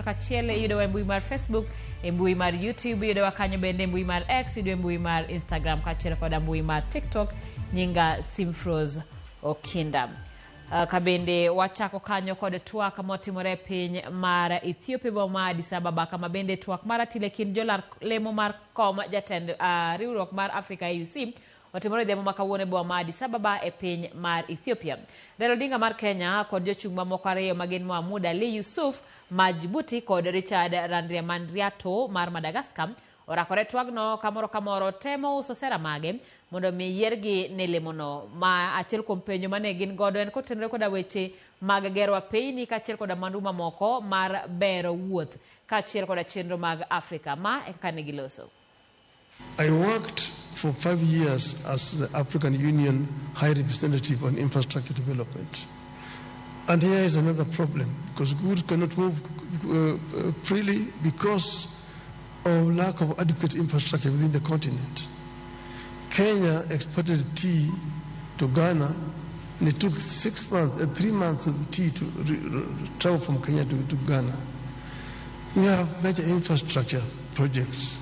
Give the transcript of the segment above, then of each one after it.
kachiel iyudowa e mbui mar Facebook, e mbui mar YouTube, iyudowa kanyo bende e mbui mar X, iyudowa e mbui mar Instagram kaachiel koda mbui mar TikTok. Nyinga Simfrose Okinda. Ka bende wachako kanyo kod twak motimore e piny mar Ethiopia boma ma Addis Ababa, kama bende twak mar atile kind jolar lemo mar kom jatend riwruok mar Africa AUC otimore odhiambo ma kawuono e boma ma Addis Ababa e piny mar Ethiopia. Raila Odinga mar Kenya kod jochung' mamoko ariyo ma gin Mohamud Ali Yusuf ma Djibouti kod Richard Randriamandriato mar Madagascar orakore twagno ka moro ka moro temo uso sera mage mondo mi yiergi ne lemono. Ma achiel kuom penjo mane gin godo en kotenore koda weche mag gero apeyni kaachiel koda mwandu mamoko mar bero wuoth kaachiel koda chenro mag Afrika. Ma e kaka ne giloso. I worked for 5 years as the African Union High Representative on Infrastructure Development. And here is another problem, because goods cannot move freely because of lack of adequate infrastructure within the continent. Kenya exported tea to Ghana, and it took 6 months, 3 months of tea to travel from Kenya to Ghana. We have major infrastructure projects,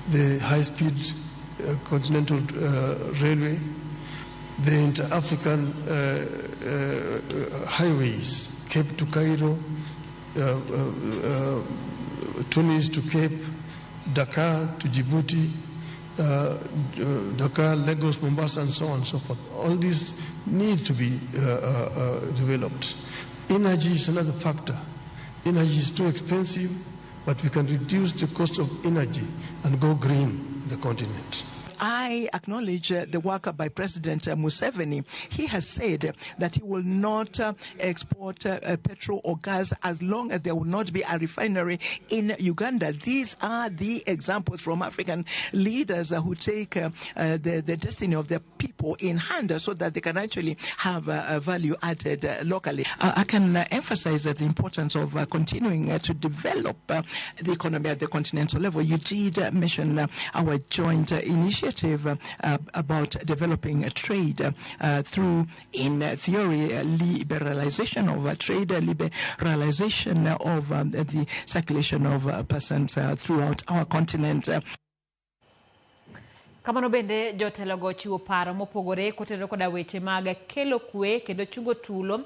the high-speed continental railway, the inter-African highways, Cape to Cairo, Tunis to Cape, Dakar to Djibouti, Dakar, Lagos, Mombasa, and so on and so forth. All these need to be developed. Energy is another factor. Energy is too expensive, but we can reduce the cost of energy and go green in the continent. I acknowledge the work by President Museveni. He has said that he will not export petrol or gas as long as there will not be a refinery in Uganda. These are the examples from African leaders who take the destiny of their people in hand so that they can actually have a value added locally. I can emphasize the importance of continuing to develop the economy at the continental level. You did mention our joint initiative about developing trade through, in theory, liberalization of trade, liberalization of the circulation of persons throughout our continent. Kamano bende jotelogo chiwo paro mopogore kotenore koda weche mag kelo kwe kendo chungo tulo.